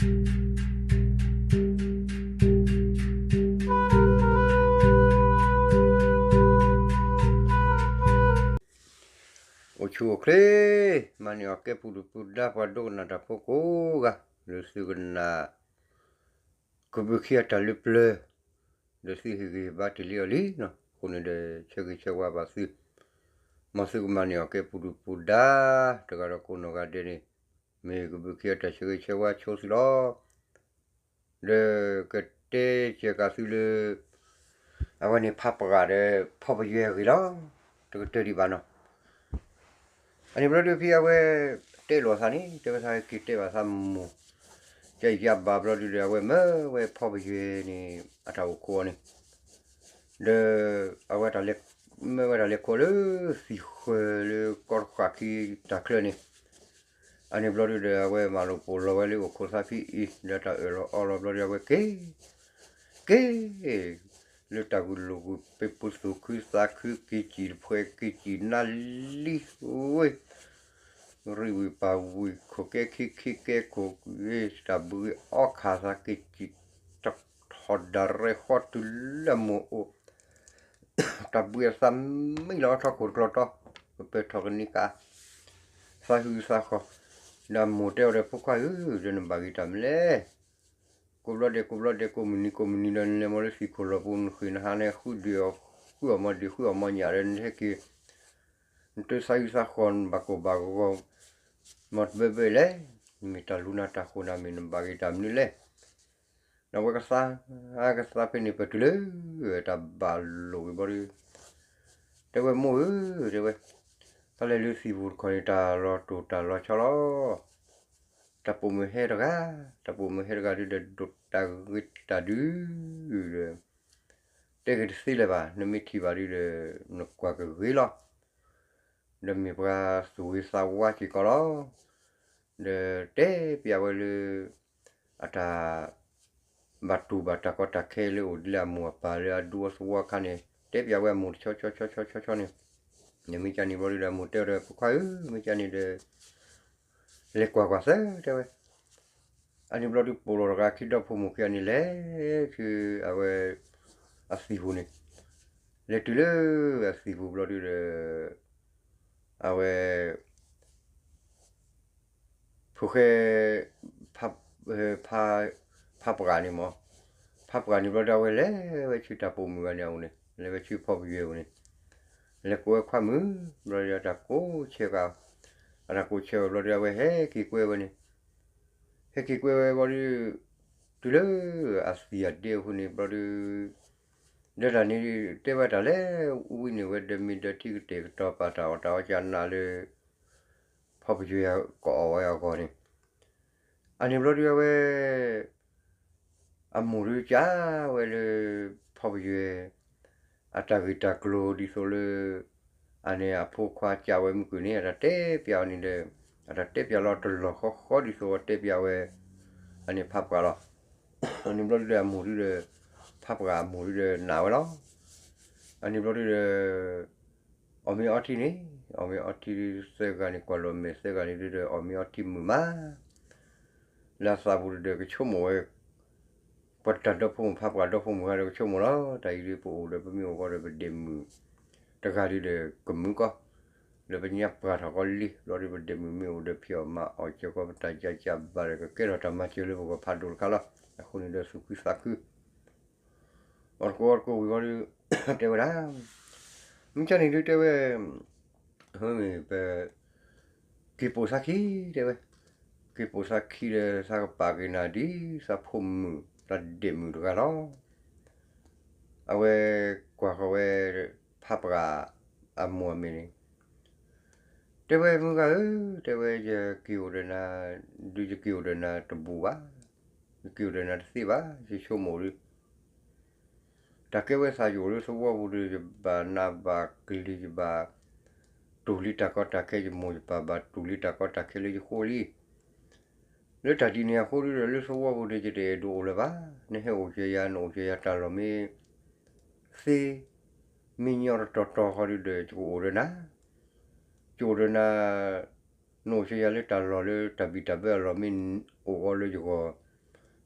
အိၣ်ဆူၣ်အိၣ်ချ့, မၤန့ၢ်အီၤကဲပူၤဒုၣ်ပူၤဒါ ပှၤဒိကနၣ်တၢ်ဖိကိးဂၤ, ဒီးသုကနၣ် ကဘုးခံအတၢ်လၢပျၢၤ, ဒီးသုဟ့ၣ်ဂံၢ်ဘါတ့ၢ်လံအီၤလံနီၤ. အဃိန့ၣ်ဒီး ဆၢဂ့ၤဆၢဝါဘၣ်သု, မ်သုကမၤန့ၢ်အီၤကဲပူၤဒုၣ်ပူၤဒါ တဂၤဒီးကိးနီၢ်ဂၤဒဲးန့ၣ်, မ့ၢ်ကဘုးခံအတၢ်ဆၢဂ့ၤဆၢဝါဆိသုလီၤ. ဒီးကတဲစၢၤကးသုလၢ အဝဲန့ၣ်ဖးပှၢ်ဒီး ဖီပယွဲအဂ့ၢ်လီၤ. တကတၢၢ်ဒံးဘၣ်နီၤ. အန့ၣ်ဘျီဒုးဖဲအဝဲ တဲလိာ်သးန့ၣ် တဲဝဲသးက့ၤတဲဘၣ်သးမိၢ်, ကယဘၣ်ဘျီဒုးဒီး အဝဲမၢဝဲဖီပယွဲန့ၣ် အတၢ်အိၣ်ခိးအီၤန့ၣ်, ဒီး အဝဲတၢ်လဲၤ မၢဝဲတၢ်လဲၤခိးလၢ သံၣ်ဃၢၤလၢကီၢ်တဃၣ်ခံတၢ်ချၢန့ၣ်, အန့ၣ်ဘျီဒုးဒီး အဝဲမၤလိာ်ပိာ်လီၤဝဲလၢအိၣ်ခိးသးဖဲအံၤ လၢတၢ်အၢၣ်လီၤအီလီၤဘျီဒုး အဝဲက့ၤ က့ၤ လၢတၢ်ဂုာ်လိာ်ဂုာ်ပ့းပူၤသူၣ်ခုသးခု က့ၤစံၣ်တဖှဲ က့ၤစံၣ်နါလံဝ့ၢ် ရံၣ်ဝံၤပာ်ဝံၤ ခိၣ်ကဲခံခံကဲခိၣ် တၢ်ဘှံးအီခၣ်သး က့ၤစံၣ်ထီၣ်ဒၣ်ရဲၣ်ဃီတုၤလၢအမိၢ်အိၣ် တၢ်ဘှံးအသးမံလီၤထီၣ်ခိၣ်တကျီတီ, ကပၢၤထီၣ်ကနံၤကါ, သးဟုသးဃီၤ, ဒီးအမိၢ်တဲအီၤဒီး ဖိခွါဧၢ, ဒီးနဘၣ်ဂ့ၤတၢ်မနုၤလဲၣ်. ကိးဘျီဒဲး ကိးဘျီဒဲး ကိးမုၢ်နံၤ ကိးမုၢ်နံၤဒီး နလဲၤမီၤလၢသံၣ်ခိၣ်လီၢ်ပူၤ နဃ့ၢ်နဟါ နဟဲဃုဒုးအီၤ ဃုအီၣ်မီၤဒံး ဃုအီၣ်မီၤညၣ်ဒီး နဟဲက့ၤ နတၢ်သးဟုသးဃီၤ နဘၣ်ကိၢ်ဘၣ်ဂီၤ မီၤတဘၢဘၢလဲၣ်. မ့ၢ်တၢ်လူၤနၤတၢ်ဃိၤနၤ မ့ၢ်နဘၣ်ဂ့ၤတၢ်မနုၤလဲၣ်. ဒီးအဝဲကသါ ကသါဖဲန့ၣ် ပတုၤလၢ တၢ်ဘၣ်လိာ်ဝံၤဘျီဒီး တဲဝဲမိၢ်ဧၢ, တဲဝဲ, တၢ်လဲၤလၢသံၣ်ပူၤတခီန့ၣ် တၢ်လီၤတိၢ်တၢ်လီၤဆီလီၤ. တၢ်ပိာ်မုၣ်ဟဲတဂၤ, တၢ်ပိာ်မုၣ်ဟဲတဂၤဒုးဒီး ဒိၣ်တၢ်ဂ့ၤတၢ်ဒုးဒီး တဲဂ့ၤတသ့လၢၤဘၣ်, နမ့ၢ်ထံၣ်ဘၣ်ဒုးဒီး နကွၢ်ကဂ့ၤလီၤ. ဒီးမ့ၢ်ပှၤသူၣ်ဂ့ၤသးဝါစ့ၢ်ကီးလီၤ. ဒီးတဲပျးဝဲလၢ အတၢ် ဘၣ်တူၢ်ဘၣ်တၢ်ကီတၢ်ခဲလၢအိၣ်ဒ်လၢအမိၢ်အပၢ်လၢအဒူအီသဝီအခါန့ၣ် တဲပျးဝဲအမိၢ်တဆီဆီဆီဆီဆီန့ၣ်, မ့ၢ်ကန့ၣ်ဘျီဒုးဒီး အမိၢ်တဲအီၤဒီး ဖိခွါဧၢ, မ့ၢ်ကန့ၣ်ဒီး လဲၤကွၢ်ကွၢ်သၢ တဲဝဲ. အန့ၣ်ဘျီဒုး ပိာ်လီၤတဂၤခံ ဒီဖိမိၢ်ခံဂၤန့ၣ် လဲၤဆူအဝဲ အသံၣ်ပူၤန့ၣ်, လဲၤတုၤလၢအသံၣ်ပူၤဘျီဒုးဒီး အဝဲ ဖိၣ်ဃဲ ဖး ဖးပှၢ်န့ၣ်မး, ဖးပှၢ်န့ၣ်ဘျီဒီး အဝဲလဲၤဝဲဆူတၢ်ပိာ်မုၣ်ဂၤန့ၣ်အအိၣ်န့ၣ်, လဲၤဝဲဆူဖီပယွဲအအိၣ်န့ၣ်, လဲၤကိးဝဲခွါမုၣ်, ဘျီဒီးတၢ်ကိးဆၢကၤ, အတၢ်ကိးဆၢဝဲဘျီဒီး အဝဲဟဲက့ၤကွဲဝဲန့ၣ်, ဟဲက့ၤကွဲဝဲဘျီဒီး တုၤလၢအသံၣ်အဒ့အဃိန့ၣ်ဘျီဒီး ဒီးတၢ်န့ၣ် တဲဝဲတၢ်လဲၣ်, ဝံၤန့ၢ်ဝဲဒီးမ့ၢ်ဒီးထံကတၢၢ်ကတီၤပာ်တၢ်အီၣ်တၢ်အီကနၣ်လၢ ဖီပယွဲကအီၣ်ဝဲအဂီၢ်န့ၣ်, အန့ၣ်ဘျီဒုးအဝဲ အမိၢ်ဒုးကးဝဲလၢ ဖီပယွဲ အတၢ်ဂ့ၢ်တၢ်ကျိၤဒ်သိးလၢ အန့ၣ်အဖိခွါကးဝဲမုၢ်ကွံာ်န့ၣ် အတၢ်တဲပျးအီၤန့ၣ်ဒီး အတၢ်တဲပျးလီၤတလီၢ်ဃီဃီဒ်သိးအတဲပျးဝဲ အန့ၣ်ဖးပှၢ်လီၤ. အန့ၣ်ဘျီဒုးဒီးအမိၢ်ဒုးဒီး ဖးပှၢ်အမိၢ်ဒုးဒီးနာ်ဝဲလီၤ. အန့ၣ်ဘျီဒုးဒီး အီၣ်မ့ၤအီထံန့ၣ် အီၣ်မ့ၤအီထံသၢဂၤန့ၣ် ကွၢ်လီၤမဲာ်သၢဂၤန့ၣ်ဒုးဒီး အီၣ်မ့ၤအီထံမုာ်မး လၢအသးပူၤဒုးဒီးကဆိကမိၣ်ဝဲ ပှၤတၢ်ဒီဖိမိၢ်ဖးပှၢ်ဒီဖိမိၢ်ဂၤဒီးကဆိကမိၣ်လီၤ. တၢ်အံၤဒုးပအိၣ်ဒီးပမ့ၢ်အိၣ်ဃီဒီးပဒ့ၣ်မုၣ်တဂၤဒုးဒီးကမုာ်ကီၢ် လၢပညါပှၢ်ထီၣ်ကီလံ ဘျီဒုးပဒ့ၣ်မုၣ်မ့ၢ်အိၣ်ဒီးဖံးအီၣ်မၤအီၣ်စၢၤကီး ပတၢ်ယါကၢ်ဘၣ်ဒီးကကဲထီၣ်တၢ်မၤစၢၤလၢပဂီၢ်ဖးဒိၣ်တခါလီၤ. အဃိန့ၣ်ဒီးသူၣ်ခုသးခု အီၣ်တကိးအီတကိးဝံၤဃီဒီး တဲဝဲဒၣ် မ့ၢ်ကန့ၣ်ဒုးတဲဝဲ မ့ၢ်ပ က့ၤပိာ်သးခံ တဲဝဲ, က့ၤပိာ်သးခံဒီး သးကပာ်က့ၤနၤဒ်သးဖိမုၣ် သးဒ့ၣ်မုၣ်တဂၤလီၤ. အဝဲကွၢ်ဃီၤဝဲ ဖးပှၢ်အမိၢ်အမဲာ်န့ၣ် တဲဝဲ မုၢ်ဂၤဧၢ, တဲဝဲ ယက့ၤအိၣ်ဒီးနၤ ဒုးယက့ၤအိၣ်ဒီးနၤတဘူးဘၣ်, ယက့ၤအိၣ်ဒီးနၤတသ့ဘၣ်, ယဆိကမိၣ်ဒီး တၢ်ကဲဝဲသးယအိၣ်လၢသဝီပူၤဒီး ယဘၣ်နးဘၣ်ကလံၤ ယဘၣ်တူၢ်လံတၢ်ကီတၢ်ခဲ ယမိၢ်ယပၢ်ဘၣ်တူၢ်လံတၢ်ကီတၢ်ခဲလၢယဃိလံ. လၢတၢ်ဒ်န့ၣ်အဃိဒီး လၢသဝီပူၤဒီး ယတအဲၣ်ဒိးအိၣ်လၢၤဘၣ်. နဟဲအိၣ်က့ၤယၤ နအိၣ်က့ၤယၤတၢ်လီၢ်မ့ၢ်သ့ မ့ၢ်ညီတတီၤတီၤဃီဒီး ယကအိၣ်ဒီးနၤ ယအိၣ်ဒီးနၤ နအိၣ်က့ၤယၤလၢတၢ်လီၢ်လၢတၢ်ဘံၣ်တၢ်ဘၢအလီၢ်မ့ၢ်အိၣ်ဃီလၢယဂီၢ်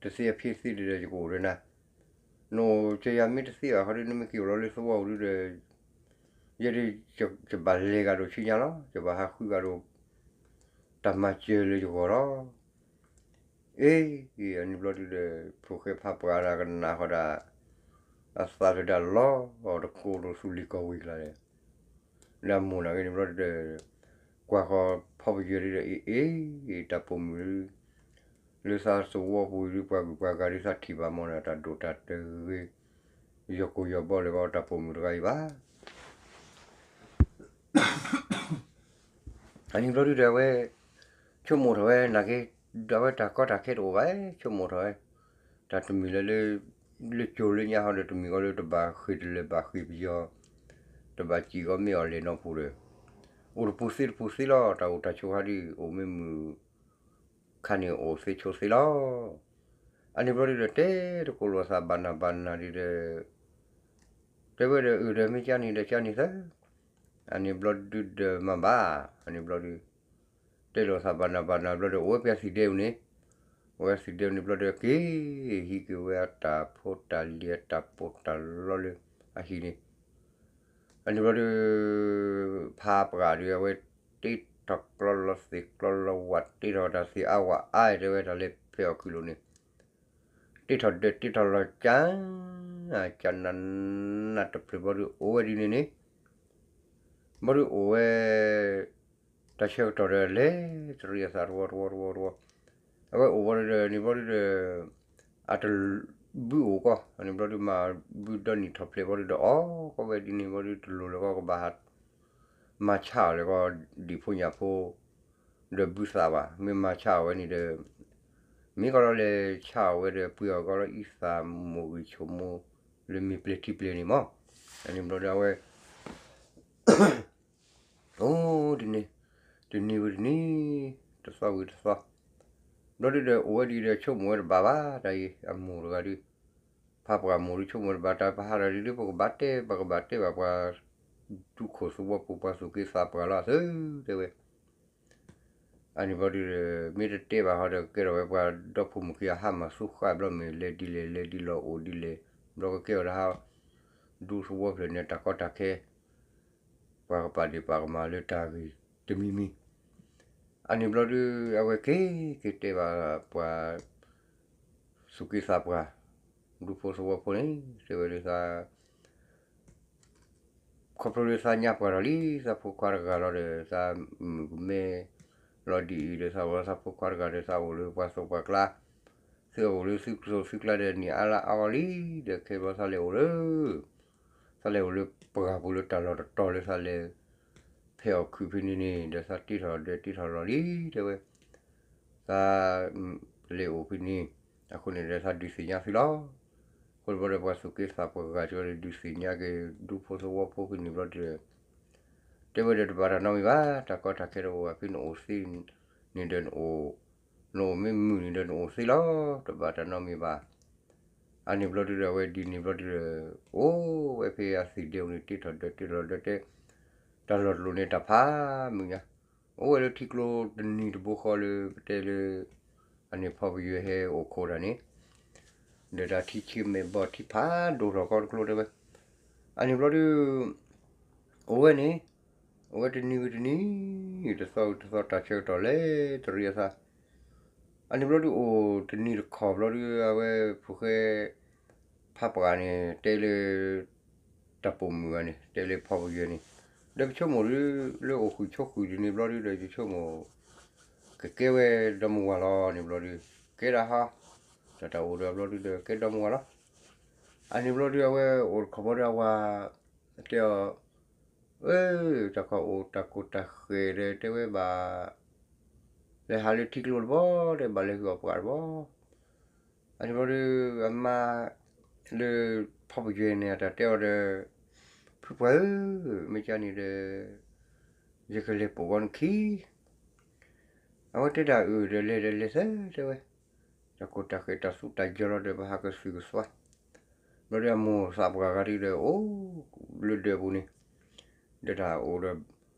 တသ့အဖံသ့ဒ်ဒီးယကအိၣ်ဒီးနၤ, နအိၣ်ကယၤမ့ၢ်တသ့ဘၣ်ဃီဒီး နမ့ၢ်က့ၤအိၣ်လီၤလၢသဝီပူၤဒုဒီး ယဲဒၣ် ယဘၣ်လဲၤဂၤဒိၣ်ဆူညါလီၤ, ယဘၣ်ဟးဃုဂၤဒိၣ် တၢ်မၤစၢၤလၢယဂီၢ်လီၤ. အ့, အန့ၣ်ဘျီဒုဒီး ဖိၣ်ဃဲဖးပှၤဒၣ်ကနၣ်ဃီဒၣ် အသးလၢဒၣ်လီၤတကိးလိာ်သူလံၤကီၢ်ဝံၤကျါလဲၣ်, လၢအမိၢ်နာ်က့န့ၣ်ဘျီဒုဒီး ကွၢ်ဃီဖီပယၢၤဒုဒီး အ့ အ့ တၢ်ပိာ်မုၣ်ဒု လၢသးသဝီပူၤဒု ပှၤဂုၤပှၤဂၤဒု သးထံၣ်ဘၣ်မီၢ်န့ၣ် တၢ်ဒိၣ်တၢ်တဂ့ၤ ယီၢ်ကိၢ်ယီၢ်ဘီလၢၤဘၣ်တၢ်ပိာ်မုၣ်တဂၤအံၤဘၣ်. အန့ၣ်ဘျီဒုဒီးအဝဲ ဆိကမိၣ်ထီၣ်ဝဲနာ်က့ ဒီးအဝဲတၢ်ကီတၢ်ခဲတအိၣ်ဘၣ် ဆိကမိၣ်ထီၣ်ဝဲ တၢ်တမံၤလၢ လၢကၠိလၢညါဟီဒီး တမံၤဃီလၢတဘၣ်ဃ့ၢ်တလၢၤဘၣ်ဃ့ၢ်ပယီၤ တဘၣ်စံၣ်ကီမ့ၢ်အီၤလဲၤနီၢ်ပူၤဒီး အိၣ်တပူၤသ့တပူၤသ့လီၤ. တၢ်အိၣ်တၢ်ဆိးခါဒု အိၣ်မ့ၢ်မုာ် ခါန့ၣ်အိၣ်သ့ဆိးသ့လီၤ. အန့ၣ်ဘျီဒုဒီး တဲတကိးလိာ်သးဘၣ်နၤဘၣ်နၤဒုဒီး တဲဝဲဒီး အုၣ်ဒီးမ့ၢ်ကၢန့ၣ်ဒီးကၢန့ၣ်သၢ, အန့ၣ်ဘျီဒုဒီးမၤဘၣ်, အန့ၣ်ဘျီဒု တဲလိာ်သးဘၣ်နၤဘၣ်နၤဘျီဒီး အိၣ်ဝဲပှၤသံၣ်ဒဲဧိၤန့ၣ်, အိၣ်ဝဲသံၣ်ဒဲန့ၣ်ဘျီဒီး က့ၤဟံးက့ၤဝဲအတၢ်ဖိတၢ်လံၤ အတၢ်ပိာ်တၢ်လီလၢအဟံၣ်န့ၣ်, အန့ၣ်ဘျီဒု ဖးပှၤဒု အဝဲတ့ထီၣ်ကျီလီၤသ့ၣ်ကျီလီၤဝး တ့ထီၣ်တၢ်သ့ၣ်အါဝးအါ တဲဝဲတၢ်လၢဖဲအီၣ်ခုၣ်လိာ်န့ၣ်, တ့ထီၣ်ဒၢးတ့ထီၣ်လီၤကၠၢ်, ကၠၢ်နးနးတဖျၢၣ်ဘျီဒု အိၣ်ဝဲဒ်န့ၣ်န့ၣ်, ဘျီဒုအိၣ်ဝဲ တၢ်ဆၢကတီၢ်ဒီးလဲၤတရံးအသးတဝီတဝီတဝီတဝီ, အဝဲအိၣ်ဘျီဒုဒီး န့ၣ်ဘျီဒုဒီး အတဘုအိၣ်ကီး န့ၣ်ဘျီဒု မၤဘုဒီနံၣ်ထီၣ်ဖျဲးဘျီဒုဒီး အီၣ်ကီးဝဲဒ်န့ၣ်ဘျီဒု တလိၣ်လၢၤကီး ကဘၣ်ဟး မၤဆါအီၤလၢၤကီး ဒံၣ်ဖိညၣ်ဖိ ဒီးဘုသးဘၣ်. မ့ၢ်မၤဆါအီၤဝဲန့ၣ်ဒီး မ့ၢ်ကီးလီၤလဲၤဆါအီၤဝဲဒီး ပှ့ၤအီၣ်ကီးလီၤအံသၣ်မိၢ်ဂံၢ်ဆိကမိၣ် လၢမ့ၢ်ပျဲၤထံပျဲၤန့ၣ်မး, အန့ၣ်ဘျီဒုအဝဲ အိၣ်ဒ်န့ၣ် တနံၤဝံၤတနံၤ တသီဝံၤတသီ, ဘျီဒုဒီး အိၣ်ဝဲဒ်ဒီး ဆိကမိၣ်ဝဲတဘၣ်ဘၣ် တၢ်အံၤ အမိၢ်တဂၤဒု ဖးပှၤမိၢ်ဒု ဆိကမိၣ်တဘၣ် တၢ်ပဟးထီၣ်ဒ်ဒု ပကဘၣ်တဲ ပကဘၣ်တဲဘၣ်ပှၤ ဒူခိၣ်သဝီဖိ ပှၤသူၣ်က့သးပှၢ်လီၤအသု တဲဝဲ အန့ၣ်ဘျီဒုဒီး မ့ၢ်တတဲဘၣ်ဟီဒီး ကဲထီၣ်ဝဲပှၤဒီဖိမိၢ်ခံဂၤဟါမၢ်သူဃၣ်ဘျီ မ့ၢ်လဲၤဒ်လဲၣ်လဲၤဒ်လဲၣ်အိၣ်ဒ်လဲၣ်, ဘျီကကဲထီၣ်တၢ်ဟး ဒူသဝီဖျၢၣ်န့ၣ် တၢ်ကီတၢ်ခဲ ပှၤကပာ်ဒ့ၣ်ပာ်ကမၣ်လၢတၢ်ဂ့ၢ်တမံၤမံၤ, အန့ၣ်ဘျီဒု အဝဲက့ၤက့ၤတဲဘၣ်ပှၤ သူၣ်က့သးပှၢ် ဒူဖိသဝီဖိန့ၣ် တဲဝဲဒၣ်သး ခီဖျိလၢသးညါပှၢ်ထီၣ်လံ သးဖိခွါတဂၤလီၤဒီး သးမုၣ်ကမဲလီၤဒ်အံၤဒီး သးအိၣ်လၢသးဖိခွါတဂၤဒီး သးအိၣ်လၢပှၤသိးပှၤကျါ, သုအိၣ်လၢသုသိးသုကျါဒီး နံၣ်အါလါအါအီၤလံ, ဒီးခဲဘျီသးလဲၤအိၣ်လၢ သးလဲၤအိၣ်လၢပှၢ်ပူၤလၢတၢ်လီၢ်တတီၤလၢသးလဲၤ ဖဲအီၣ်ခုၣ်ဖဲန့ၣ်န့ၣ် ဒီးသးတ့ထီၣ်ဒီးတ့ထီၣ်လီၤလံ တဲဝဲ သး လဲၤအိၣ်ဖဲန့ၣ် အဃိန့ၣ်ဒီးသးဒုးသ့ၣ်ညါသုလီၤ. အဃိန့ၣ်ဘျီဒီး ပှၤသူၣ်က့သးပှၢ်ဂၤကီဒီး ဒုးသ့ၣ်ညါက့ၤ ဒူဖိသဝီဖိဖဲန့ၣ်ဘျီဒီး တဲဝဲဒီး တဘၣ်တၢ်နီတမံၤဘၣ်, တၢ်ကီတၢ်ခဲတအိၣ်ဘၣ်, ဖဲနအိၣ်သ့န့ၣ်ဒီးနအိၣ်, နအိၣ်မ့ၢ်မုာ်န့ၣ်ဒီးနအိၣ်သ့လီၤ, တဘၣ်တၢ်နီတမံၤဘၣ်. အန့ၣ်ဘျီဒုဒီး အဝဲဒ်န့ၣ်ဘျီဒုဒီး အိၣ်ဝဲဖဲအသ့ၣ်ဒဲပူၤန့ၣ် တ့ထီၣ်ဒၢတ့ထီၣ်ဒၢတဲ, တၢ်လီၢ်တလီၢ်န့ၣ်တၢ်ဖးမုာ်ညါ, အိၣ်ဝဲလၢထံကျိတနံၤတဘိဃီလၢပတဲလၢ အန့ၣ်ဖီပယွဲဟဲအိၣ်ခိးတၢ်န့ၣ် ဒီးတၢ်ထံဆံမဲာ်ဘီၣ်ထံဖးဒိၣ်ထီၣ်ကီတကျိတဲဝဲ, အန့ၣ်ဘျီဒု အိၣ်ဝဲန့ၣ်, အိၣ်ဝဲတနံၤဝံၤတနံၤ, တသီဝံၤတသီ တၢ်ဆၢကတီၢ်လဲၤတရံးအသး, အန့ၣ်ဘျီဒု အိၣ်တနံၤတခီဘျီဒု အဝဲဖိၣ်ဃဲ ဖးပှၢ်န့ၣ် တဲလၢ တၢ်ပိာ်မုၣ်ဂၤန့ၣ် တဲလၢဖီပယွဲန့ၣ်, ဒီးပဆိကမိၣ်ဒု လၢအိၣ်ဃုာ်ဆိးဃုာ်ဒ်န့ၣ်ဘျီဒုဒီး ယဆိကမိၣ် ကကဲဝဲဒီမါဝၤလီၤန့ၣ်ဘျီဒု, ကဲဒၣ်ဟီ, တၢ်တၢ်အိၣ်ဒီးဘျီဒုဒီး ကဲဒီမါဝၤလီၤ. အန့ၣ်ဘျီဒု အဝဲအိၣ်တခီဘျီဒု အဝၤ တဲအီၤ, အၢ တၢ်ခီအိၣ်တၢ်ကိၢ်တၢ်ဃဲၤဒီး တဲဝဲဘၣ် လဲၤဟးလၢထံကျိတဘျီ တဲဘၣ်လဲၤဃုာ်အီၣ်ပှၢ်တဘျီ, အန့ၣ်ဘျီဒု အမါ လၢဖီပယွဲန့ၣ် အတၢ်တဲအီၤဒီး, ဖုပှၢ်ဧၢ, မ့ၢ်ကန့ၣ်ဒီး ယကလဲၤပိာ်ကီနခံ, အဝဲတဲဒၣ်အုၣ်ဒီးလဲၤဒီးလဲၤသၢတဲဝဲ, တၢ်ကိၢ်တၢ်ဃဲၤတၢ်သူတၢ်ယီၤလီၤဒီး ပဟးကသုၣ်ကသွါ, ဘျီဒုအမိၢ်သးပှၢ်ဂၤဒုဒီး အိၣ်လၢဒၢးပူၤန့ၣ်, ဒီးတၢ်အိၣ်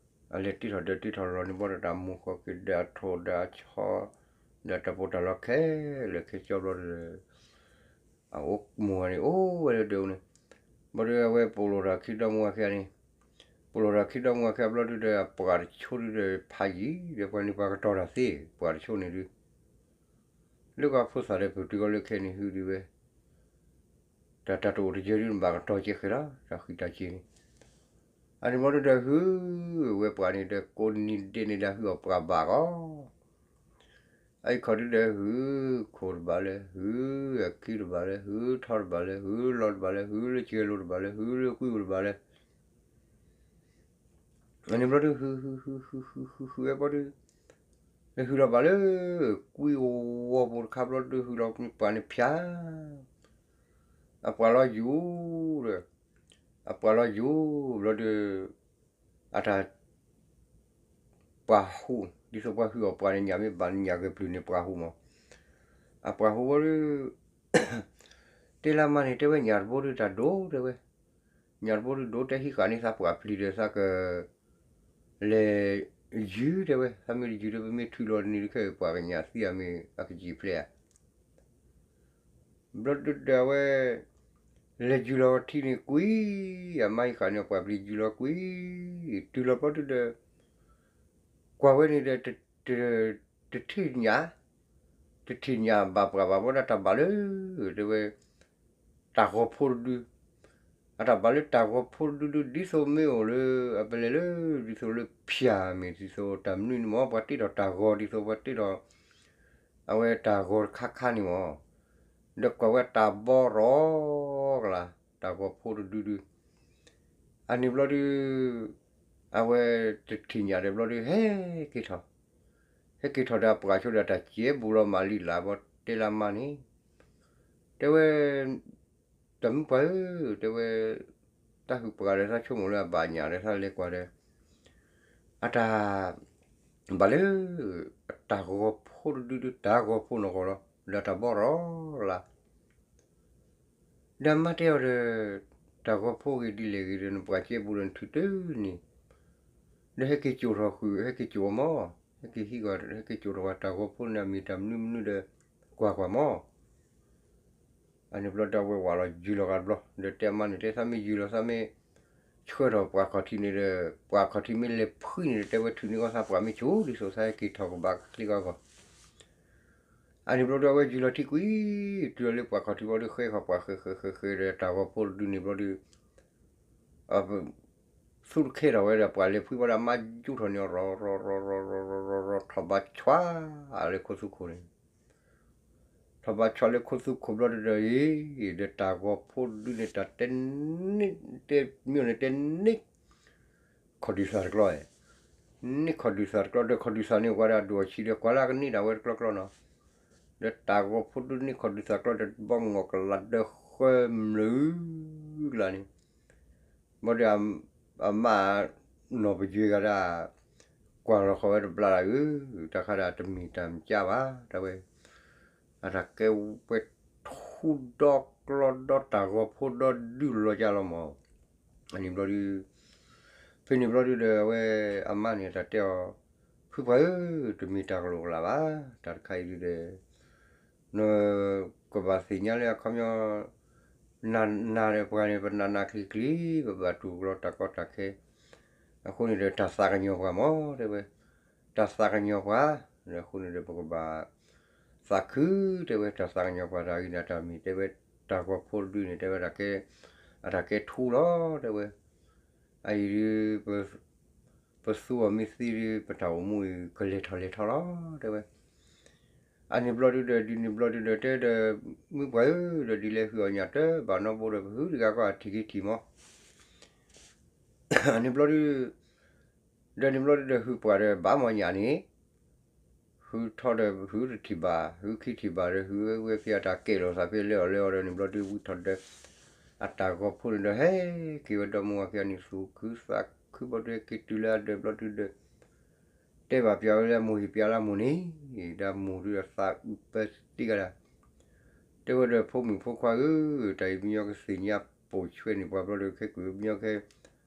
ဒီး အလဲၤတ့ထီၣ်ဒၢးတ့ထီၣ်လီၢ်န့ၣ်ဘျီဒီး တၢ်မိၢ်ဃီက့ၤဒီးအထိၣ်ဒီးအဆီ, တ ဒီးတၢ်ပီးတၢ်လီခဲလၢာ်ခဲဆ့ဘျီဒီး အအိၣ်မူဂၤန့ၣ် အိၣ်ဝဲလၢဒၢးအူန့ၣ်, ဘျီဒီးအဝဲပိာ်လိာ်တၢ်ခံဒီမါဝၤခံဂၤန့ၣ်, ပိာ်လိာ်တၢ်ခံဒီမါဝၤခံဂၤဘျီဒုဒီး အပှၤတဆိဒုဒီး ဖးယံၤဒီး ပှၤန့ၣ်ပှၤကတီၤတၢ်သ့ ပှၤတဆိန့ၣ်ဒု လၢကီၢ်ဖိသၣ်ဒီး ပတုၤကီၢ်လၢခဲအံၤန့ၣ် ဟုဒုဝဲ တၢ် တၢ်တအိၣ်တယၢၤဒု နဘၣ်ကတီၤကဲဃဲၤလီၤ တၢ်ဃံးတၢ်စ့ၤန့ၣ်, အန့ၣ်ဘျီဒုဒီး ဟုဝဲပှၤန့ၣ်ဒီး ကိးနံၤဒဲးန့ၣ်ဒီး ဟုအီၣ်ပှၤဘၣ်ဂီၢ် အအံၤခီဒုဒီး ဟုခိၣ်တဘၣ်လၢ ဟုအခံတဘၣ်လၢ ဟုထီတဘၣ်လၢ ဟုလီၤတဘၣ်လၢ ဟုလၢကဲလိာ်တဘၣ်လၢ ဟုလၢကွံအိၣ်တဘၣ်လၢ အန့ၣ်ဘျီဒု ဟု ဟု ဟု ဟု ဟု ဟု ဟုဝဲဘျီဒု ဟုလီၤဘၣ်လၢ ကွံအိၣ်ဝီၤပူၤတခါဘျီဒု ဟုလီၤပှၤန့ၣ်ဖၠၣ် အပှၤလီၤယူၤဒီး အပှၤလီၤယူၤဘျီဒု အတၢ် ပှၤဟူး ဒ်သိးပှၤဟုးအီၣ်ပှၤန့ၣ် ညၣ်မ့ၢ်ဘၣ်ညၣ်ဂဲၤပျုၤန့ၣ် ပှၤဟူးမး, အပှၤဟူးဝဲဒု တဲလၢမါန့ၣ် တဲဝဲညၣ်တဘိဒုတၢ်ဒိၣ်တဲဝဲ, ညၣ်တဘိဒုဒိၣ်တဲဟံးဃာ်န့ၢ်သးပှၢ်ပျံၤဒီးသးက လဲၤယုၤတဲဝဲ, သးမ့ၢ်တယုၤဒီး ပမ့ၢ်ထုးလီၤတနံၤတခဲအံၤ ပှၤကညၣ်သံအမ့ၢ်အကယံာ်ဖျဲဧါ ဘျီဒုဒီးအဝဲ လဲၤယုၤလီၤထံန့ၣ်ကွံာ်, အမါဟံးဃာ်န့ၢ်ပှၢ်ပျံၤယုၤလီၤကွံာ်, တုၤလီၤဘျီဒုဒီး ကွၢ်ဝဲန့ၣ်ဒီး တထံၣ်ညၣ်, တထံၣ်ညၣ်ဘၣ်ပှၢ်ဘၣ်ဘျီဒီး တၢ်ဘၣ်လၢ တဲဝဲ တၢ်ဂီၤဖိတဒု, အတၢ်ဘၣ်လၢတၢ်ဂီၤဖိတဒုဒု ဒ်သိးမ့ၢ်အိၣ်လၢ အပလဲၤလၢ ဒ်သိးလၢဖၠၣ်မ့ၢ် ဒ်သိးတၢ်မနုၤန့ၣ်မ့ၢ် ပှၤတ့ထီၣ်တၢ်ဂီၤ ဒ်သိးပှၤတ့ထီၣ် အဝဲတၢ်ဂီၤတခါခါန့ၣ်မ့ၢ်, ဒီးကွၢ်ဝဲတၢ်ဘီရီကလၤ တၢ်ဂီၤဖိတဒုဒု, အန့ၣ်ဘျီဒု အဝဲတထံၣ်ညၣ်ဒီးဘျီဒု ဟဲက့ၤထီၣ်, ဟဲက့ၤထီၣ်ဒီးအပှၤဆိဒီးတၢ်စဲဘူးလီၤမၢ်လံလၢ်ဘီ တဲလၢမါန့ၣ်, တဲဝဲ တၢ်မုၣ်ပှၢ်ဧၢ, တဲဝဲ တၢ်ဟုးပှၤဒီးသးဆိကမိၣ်လၢအဘၣ်ညၣ်ဒီးသးလဲၤကွၢ်ဒီး အတၢ် ဘၣ်လၢ တၢ်ဂီၤဖိတဒုဒု တၢ်ဂီၤဖိနီၢ်ကီၢ်လီၤ ဒီးတၢ်ဘီရီကလၤ ဒီးမါတဲအီၤဒီး တၢ်ဂီၤဖိဂ့ၤဒ်လဲၣ်ဂ့ၤဒီး နပှၤစဲဘူးဒီးနထုးတန့ၢ်, ဒီးဟဲက့ၤကိာ်ထီၣ်ဃုာ် ဟဲက့ၤကိာ်အီၤမး, ဟဲက့ၤဟံးကွၢ် ဟဲက့ၤကိာ်ထီၣ်ကွၢ်တၢ်ဂီၤဖိန့ၣ်အမံၤတၢ်မနုၤမနုၤဒီး ကွၢ်ကွၢ်မး အန့ၣ်ဘျီဒီးအဝဲဝးလီၤယုၤလီၤဂာ်တဘျီ ဒီးတဲအမါန့ၣ် တဲသးမ့ၢ်ယုၤလီၤသးမ့ၢ် ဆှၢထီၣ်ပှၤခီၣ်ထံးန့ၣ်ဒီး ပှၤခီၣ်ထံးမ့ၢ်လဲၤဖှံန့ၣ်ဒီး တဲဝဲထုးန့ၢ်ကီၢ်သးပှၢ်မ့ၢ်ဆူၣ် ဒ်သိးသးဟဲက့ၤထီၣ်ကဘၣ်ချ့ကီၢ်ကီၢ် အန့ၣ်ဘျီဒီးအဝဲယုၤလီၤထံကွံာ် တုၤလီၤလၢပှၤခီၣ်ထံးဘျီဒီး ဃဲဃီၤပှၤဃဲဃဲဃဲဃဲဒီး တၢ်ဂီၤဖိတဒုန့ၣ်ဘျီဒီး သူတခဲထီၣ်ဝဲဒီး ပှၤလဲၤဖှံဘၣ်ဒီး အမါယူထီၣ်န့ၢ်အီၤ ရီၤရီၤရီၤရီၤရီၤရီၤရီၤ ထီၣ်ဘးဆွါလၢခိသူခိၣ်န့ၣ် ထီၣ်ဘးဆွါလၢခိသူခိၣ်ဘျီဒီး အံၤ ဒီးတၢ်ဂီၤဖိတဒုန့ၣ် တၢ်တဲန့ၢ် တဲမ့ၢ်န့ၣ်တဲန့ၢ် ခီၣ်ဒုးသးတကျီ, န့ၢ်ခီၣ်ဒုးသးတကျီ ဒီးခီၣ်ဒုးသးန့ၣ် ဝဲဒၣ်ဒိၣ်အဆံးဒီး ကွၢ်လၢကန့ၢ်ဒၣ်ဝဲတကျီကျီနီၤ, ဒီးတၢ်ဂီၤဖိတဒုန့ၢ်ခီၣ်ဒုးသးတကျီဒီး ဘီမုၢ်ဂီၤကလးဒၢဃၢမုၢ်ကလးန့ၣ် ဘၣ်ဒီး အမါ နီၢ်ပယွဲဂၤဒၣ် ကွၢ်လီၤဃီၤဝဲတဘျီလၢ်ဧၢ, တၢ်ခါဒၣ်တမ့ၢ်တၢ်မ့ၢ်ကၢ်ဘၣ် တဲဝဲ, အတၢ်ကဲဝဲထူဒီကျီဒီတၢ်ဂီၤဖိဒီဒုလီၤကၢ်လီၤမး, အန့ၣ်ဘျီဒု ဖဲန့ၣ်ဘျီဒုဒီး အဝဲအမါန့ၣ် တၢ်တဲအီၤ, ဖုပှၢ်ဧၢ, တမ့ၢ်တၢ်ကလိာ်ကလာ်ဘၣ်, တၢ်တခါအံၤဒုဒီး နကဘၣ်သ့ၣ်ညါလၢအခီပညီ နၤနၤဒီးပှၤန့ၣ် ပနးနးကျံၤကျံၤ ပဘၣ်တူၢ်ကလီတၢ်ကီတၢ်ခဲ, အဃိန့ၣ်ဒီး တၢ်သးကညီၤပှၤမး တဲဝဲ, တၢ်သးကညီၤပှၤ, အဃိန့ၣ်ဒီး ပကဘၣ်သးခု တဲဝဲ, တၢ်သးကညီၤပှၤတၢ်ဂ့ၤန့ၣ် တၢ်မ့ၢ်တဲဝဲ, တၢ်ဂီၤဖိတဒုန့ၣ် တဲဝဲ အတၢ်ကဲထူလီၤ တဲဝဲ, အအံၤဒု ပသူအီၤမ့ၢ်သံဒု ပတၢ်အိၣ်မူအံၤ ကလဲၤထီၣ်လဲၤထီလီၤ တဲဝဲ, အန့ၣ်ဘျီဒုဒီး ဒ်န့ၣ်ဘျီဒုဒီး တဲဒီး မုၣ်ပှၢ်ဧၢ, ဒီးဒ်လဲၣ်ဟုအီၣ်ညၣ်တဘၣ်နီတဘိဒီး ပဟုတဂၤကီၢ်အထံၣ်က့ၤထံၣ်မး, အန့ၣ်ဘျီဒု ဒီးန့ၣ်ဘျီဒုဒီး ဟုပှၢ်ဒီးဘၣ်မီၢ်ညၣ်န့ၣ်, ဟုထီဒီးဟုတထံၣ်ဘၣ်, ဟုခံထံၣ်ဘၣ်ဒီး ဟုဝဲဖဲအတၢ်ကဲလီၤသးဖဲလၢအီၤလၢအီၤဒီးန့ၣ်ဘျီဒု ဝံထီၣ်ဒီး အတၢ်ဂီၤဖိန့ၣ်ဒီး ဟဲက့ၤဝဲဒီမါဝၤခံဂၤန့ၣ် သူၣ်ခုသးခုဘျီဒု ဟဲက့ၤတုၤလၢအဒၢးဘျီဒုဒီး တဲဘၣ်ပျးဝဲလၢအမိၢ်ဟ့ၣ်ပျးလၢအမိၢ်န့ၣ်, ဒီးအမိၢ်ဒုဒီးသးအုးပသံဂၤဒၣ်, တဲဝဲဒီး ဖိမုၣ်ဖိခွါဧၢ, တၢ်အံၤပညီကသ့ၣ်ညါပိာ်ဆွဲန့ၢ်ပှၤဘျီဒီး ခဲကနံၣ်အံၤပညီကဟဲ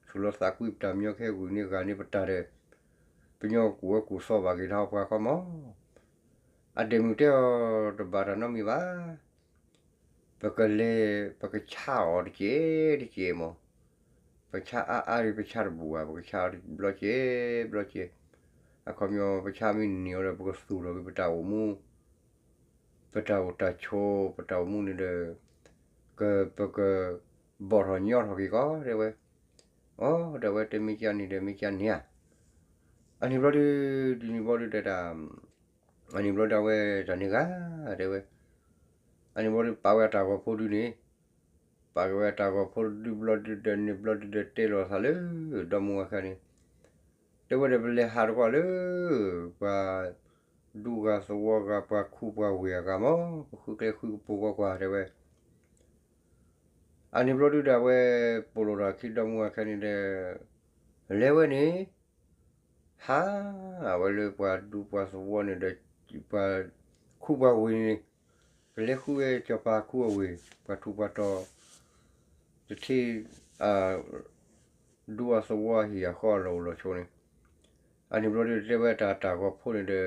သူၣ်လီၤသးကွံပတၢ် ပညီကဟဲဂုာ်န့ၢ်ဂၤန့ၢ်ပတၢ်ဒီး ပညီကကူၣ်ဝဲကူၣ်သီဘၣ်က့ၤတၢ်ဟီပှၤခီမး အဒဲးမုၢ်တဲအီၤတဘၣ်တၢ်နီတမံၤဘၣ်. ပကလဲၤ ပကဆါအီၤတကဲးတကဲးမး, ပဆါအါအါဒီး ပဆါတဘူၣ်ဘၣ်, ပကဆါအီၤဘျီကဲးဘျီကဲး, အခီပညီ ပဆါမ့ၢ်န့ၢ်အီၤဒီး ပကသူၣ်ထီၣ်က့ၤပတၢ်အိၣ်မူ ပတၢ်အိၣ်တၢ်ဆိး ပတၢ်အိၣ်မူန့ၣ်ဒီး ပကဘီၣ်ထီၣ်ညီထီၣ်က့ၤကီး တဲဝဲ. အိ တဲဝဲ, တမ့ၢ်ကန့ၣ်ဒီး မ့ၢ်ကန့ၣ်ဧါ. အန့ၣ်ဘျီဒုး ဒ်န့ၣ်ဘျီဒုးတဲဒၣ်, အန့ၣ်ဘျီဒုး အဝဲတၢ်န့ၣ်ဂ့ၤ တဲဝဲ. အန့ၣ်ဘျီဒုး ပာ်ဝဲအတၢ်ဂီၤဖိဒုန့ၣ်, ပာ်က့ၤဝဲအတၢ်ဂီၤဖိဒုဘျီဒုးဒီး န့ၣ်ဘျီဒုးဒီး တဲလိာ်သးလၢ ဒီမါဝၤခဲန့ၣ်, တဲဝဲဒီး ပလဲၤဟးတကွၢ်လၢ ပှၤဒူဂၤသဝီဂၤ ပှၤခူပှၤဝ့ၢ်အဂၤမး, ပဃုကျဲဃုကပူၤကွၢ်ကွၢ် တဲဝဲ. အန့ၣ်ဘျီဒုးဒီး အဝဲပိာ်လိာ်တၢ်ခံ ဒီမါဝၤခဲန့ၣ်ဒီး လဲၤဝဲန့ၣ် ဟးဝဲလၢပှၤဒူပှၤသဝီန့ၣ်ဒီး ပှၤခူပှၤဝ့ၢ်န့ၣ်, ကလဲၤဃုဝဲစီၤပၤခူအဝ့ၢ် ပှၤထူးပှၤတီၤ တထံ ဒူအသဝီအဟံၣ်အဃီအလီၢ်အိၣ်လီၢ်ဆိးန့ၣ်, အန့ၣ်ဘျီဒုး တဲဝဲတၢ် တၢ်ဂီၤဖိန့ၣ်ဒီး,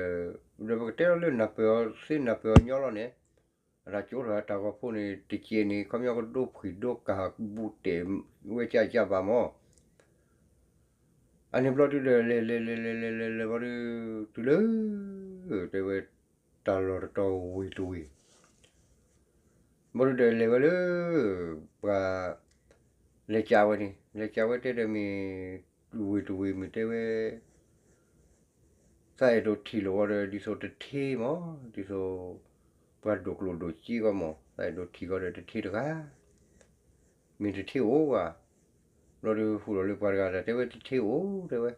ဒီးပကတဲလီၤလၢနၢ်ပၢၢ်အီၤသ့ နၢ်ပၢၢ်အီၤညီလီၤန့ၣ်, အတၢ်ကၠိထီၣ်တၢ်ဂီၤဖိန့ၣ် တကဲးန့ၣ် ခီပညီကဒိဖှံၣ်ဒိကၢ်ဘူးတဲာ်ဝဲကၢ်ကၢ်ဘၣ်မး. အန့ၣ်ဘျီဒုးဒီး လဲၤလဲၤလဲၤလဲၤလဲၤလဲၤလဲၤဘျီဒုး တုၤလၢ တဲဝဲ တၢ်လီၢ်တတီၤဝ့ၢ်တဝ့ၢ် ဘျီဒုးဒီး လဲၤဝဲလၢ ပှၤ လဲၤကးဝဲန့ၣ်, လဲၤကးဝဲတဲဒီး မ့ၢ်ဝ့ၢ်တဝ့ၢ်မ့ၢ်တဲဝဲ သးအဲၣ်ဒိးထံၣ်လိာ်ဝဲဒီး ဒ်သိးတထ့မး, ဒ်သိး ပှၤဒိၣ်ကျိၣ်ဒိၣ်စ့ကီးမး, သးအဲၣ်ဒိးထံၣ်ကီးဒီးတထ့တဂၤ, မ့ၢ်တထ့အိၣ်ဧါ. ဘျီဒုးဟူးလီၤလၢပှၤတဂၤဒီး တဲဝဲတထ့အိၣ် တဲဝဲ,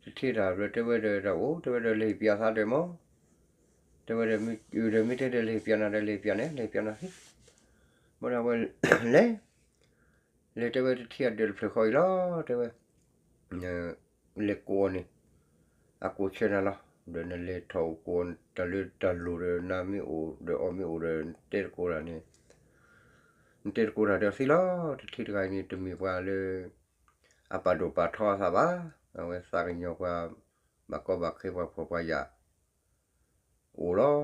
တထ့တၢ်ဘျီတဲဝဲဒီးတၢ်အိၣ် တဲဝဲဒီး လဲၤပျးသးဒီးမး, တဲဝဲဒီး ဒီးမ့ၢ်တဲဒီး လဲၤပျးနၤဒီး လဲၤပျးန့ၣ် လဲၤပျးနၤသ့, ဘျီဒီးဝဲ လဲၤ လဲၤတဲဝဲတထ့အဒၢးတဖျၢၣ်ဃီအံၤလီၤ တဲဝဲ, လဲၤကိးအီၤန့ၣ်, အကိးဆၢနၤလီၤ, ဒီးနလဲၤထီၣ်အိၣ်ကိးအီၤ တၢ်လၢတၢ်လိၤဒီး နၤမ့ၢ်အိၣ်ဒီးအီၤမ့ၢ်အိၣ်ဒီး နတဲတကိးတၢ်န့ၣ်, နတဲတကိးတၢ်ဒီးသ့လီၤ, တထ့တဂၤအံၤန့ၣ် တမ့ၢ်ပှၤလၢ အပာ်ဒိၣ်ပာ်ထီအသးဘၣ်, အဝဲသးကညီၤပှၤ ဘၣ်ကီဘၣ်ခဲပှၤဖှီၣ်ပှၤယာ် အိၣ်လီၤ.